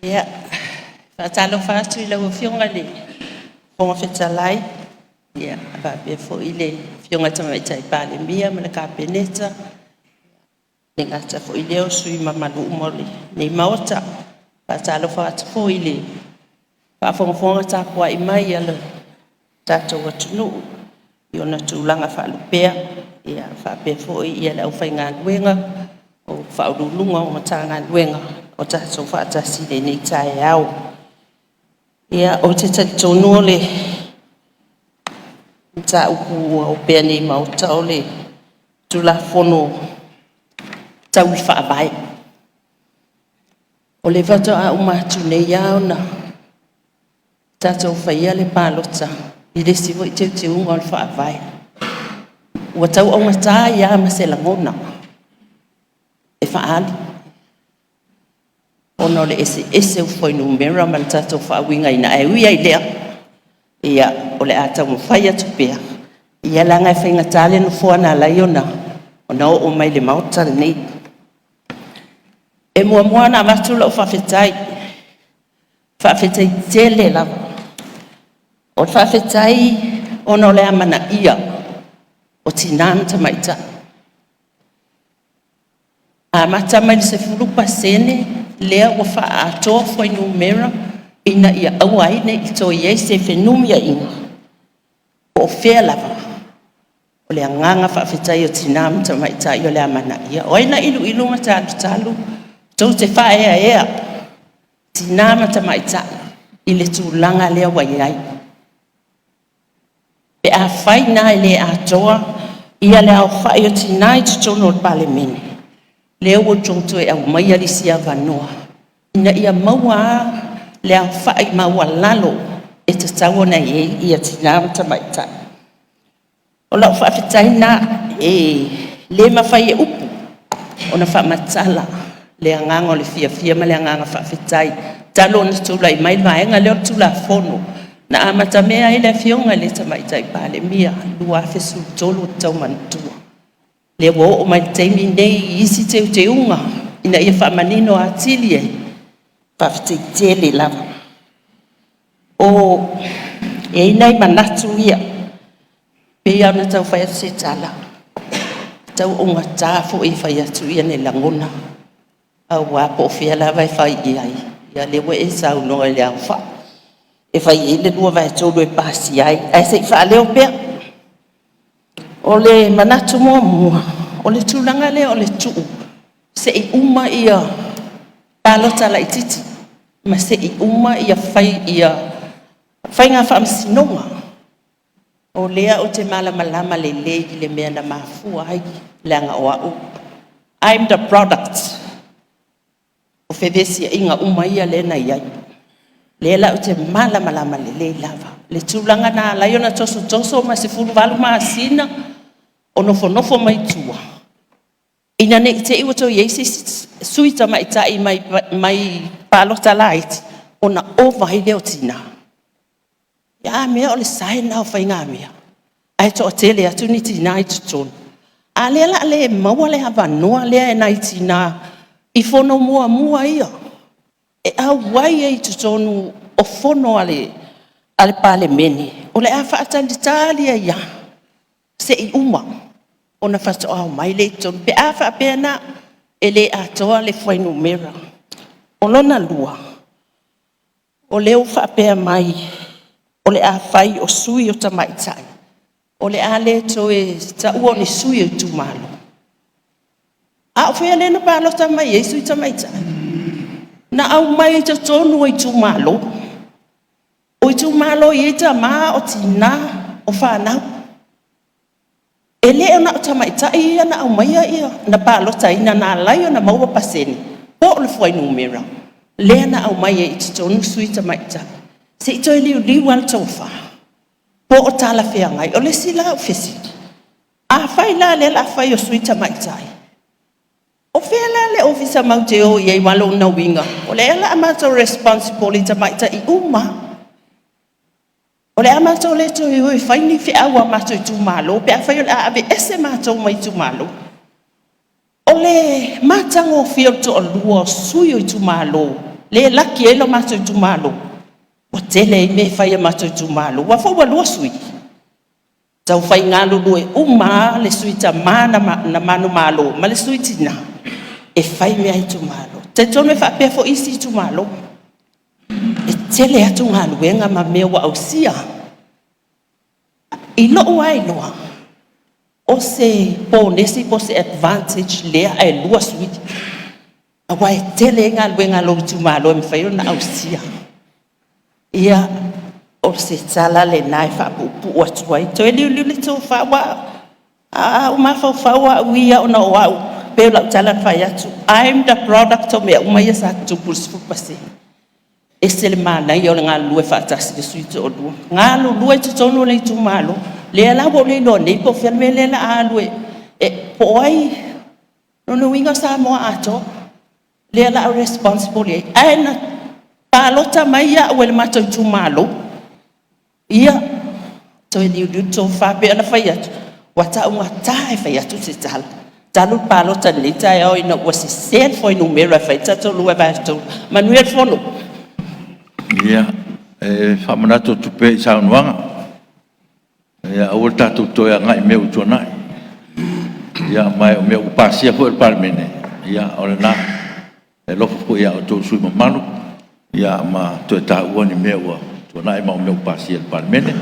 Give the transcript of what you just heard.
Ia, e faatalofa atu i lau Afioga i le Fofoga Fetalai faapea foi le Afioga i le Tamaitai Palemia ma le Kapeneta, e le gata foi i lea o sui usufono mamalu uma o lenei Maota. E faatalofa atu foi i le faafogafoga tapuai mai a lo tatou atunuu i ona tulaga faalupea, faapea foi le aufaigaluega o Ofisa Sili o Pulega o Matagaluega ua tatou faatasi i lenei taeao. Ia, ou te talitonu o le mataupu ua opea nei i le Maota o le Tulafono Tau i le Faavae. O lea faatoa uma atu nei lava ona tatou faia le palota i le isi foi teuteuga o le Faavae. Ua tau augata ai lava ma se lagona e faaali ona o le eseese o fuainumera ma le tatou faauigaina, ae ui lava i lea, ia o le a taumafai atu pea, ia leaga e faigata le nofoa na ala ai ona oo mai i le Maota lenei. E muamua ona avatu lau faafetai, faafetai tele lava. O le faafetai ona o le amanaia o Tina ma Tamaitai, amata mai le 10% lea ua faaatoa fuainumera ina ia aua ai ne i toe i ai se fenumiaiga po o fea lava. O le agaga faafetai o Tina ma Tamaitai o le amanaia. O ai na iluilu ma talutalu tou te faaeaea Tina ma Tamaitai i le tulaga lea ua i ai? Pe afai la e le atoa le aofai o Tina i totonu o le Palemene, lea ua outou toe aumaia le isi avanoa ina ia maua lava le aofai maualalo e tatau ona i ai Tina ma Tamaitai. O lau faafetai lena, e le mafai e upu ona faamatala le agaga o le fiafia ma le agaga faafetai talu ona tulai mai le vaega lea o le Tulafono na amatamea ai le Afioga i le Tamaitai Palemia 2013 ou te tau manatua. Lea ua oo mai i le taimi lenei i isi teuteuga ina ia faamanino atili ai, faafetai tele lava. E i ai nai manatu ia, pei lava ona tau fai atu se tala, e tau augata foi e fai atu ni lagona aua po o fea lava e fai i ai, ia lea ua e saunoa i le aofai e fai i ai le 2/3 e pasia ai, ae se i faaleo pea. O le manatu muamua, o le tulaga lea o le tuu se i uma palota laitiiti ma se i uma faiga faamasinoga. O lea ou te malamalama lelei i le mea na mafua ai, leaga o au, I'm the product o fevesiaiga uma ia lea na i ai. O lea la ou te malamalama lelei lava i le tulaga na ala ai ona tosotoso ma 18 masina o nofonofo mai tua, ina ne i te i ua toe i ai se isi sui tamaitai mai palota laiti ona ova ai lea o tina. A mea o le sae lena o faigamea, ae toatele atu ni tina i totonu. A o lea o le a le maua le avanoa lea e nai tina i fono muamua ia e auai ai i totonu o fono a le Palemene, o le a faatalitali ai lava se i uma ona faatoa omai lea i totonu, pe a faapea la e le atoa le fuainumera. O lona lua, o lea ua faapea mai o le a fai o sui o tamaitai, o le a le toe taua o ni sui o itumalo. A o fea lea na palota mai ai sui tamaitai? Na aumai i totonu o itumalo, o itumalo e i ai tama o tina o fanau. E le na o tamaitai ia na aumaia na palotaina na ala ai ona maua pasene po o le fuainumera lea na aumai ai i totonu sui tamaitai. Se i toe liuliu lava le tofa po o talafeagai. O le isi la au fesili, afai la o lea o le a fai o sui tamaitai, o fea la le ofisa matou te o i ai? Aua o lona uiga o lea o le a matou responsible i tamaitai uma lava. O le a matou le toe o e fai ni feau a matou itumalo pe afai o le a aveese matou mai itumalo. O le matagofie o le toalua o sui o itumalo Lea e laki ai lo matou itumalo, ua tele ai mea e fai a matou itumalo, aua foi ua 2 sui usufono. Taufai galulue uma lava le sui tama na manumalo ma le sui tina e fai mea a itumalo. E talitonu e faapea foi isi itumalo, e tele atu galuega ma mea ua ausia. I lou lava iloa, o se ponesi po o se advantage lea ae 2 sui usufono, aua e tele ai galuega a lou itumalo e mafai ona ausia. Ia, o se tala lena e faapuupuu atu ai, toe liuliu le tofa, aua a ou mafaufau au ia ona o au, pei o lau tala na fai atu, I'm the product o mea uma ia sa tutupu i le 10%. E ese le manaia o le galulue faatasi o sui usufono e toalua, galulue i totonu o le itumalo. Lea la ua ou le iloa nei po o fea le mea lea o le a alu e… po o ai, lona uiga o Samoa atoa lea o le a responsible i ai. Ae na palota mai au e le matou itumalo, ia toe liuliu le tofa. E pei ona fai atu, ua taugata e fai atu se tala talu le palota i lenei taeao ina ua sese le fuainumera e fai ai le tatou 2/3. Manuia le fono. Ia, e faamanatu atu pea i saunoaga, aua le tatou toe agai i mea ua tuanai. Ma o mea ua pasia foi e le Palemene, ia o lena. E alofa foi ia outou o sui usufono mamalu ma toe taua ni mea ua tuanai ma mea ua pasia e le Palemene.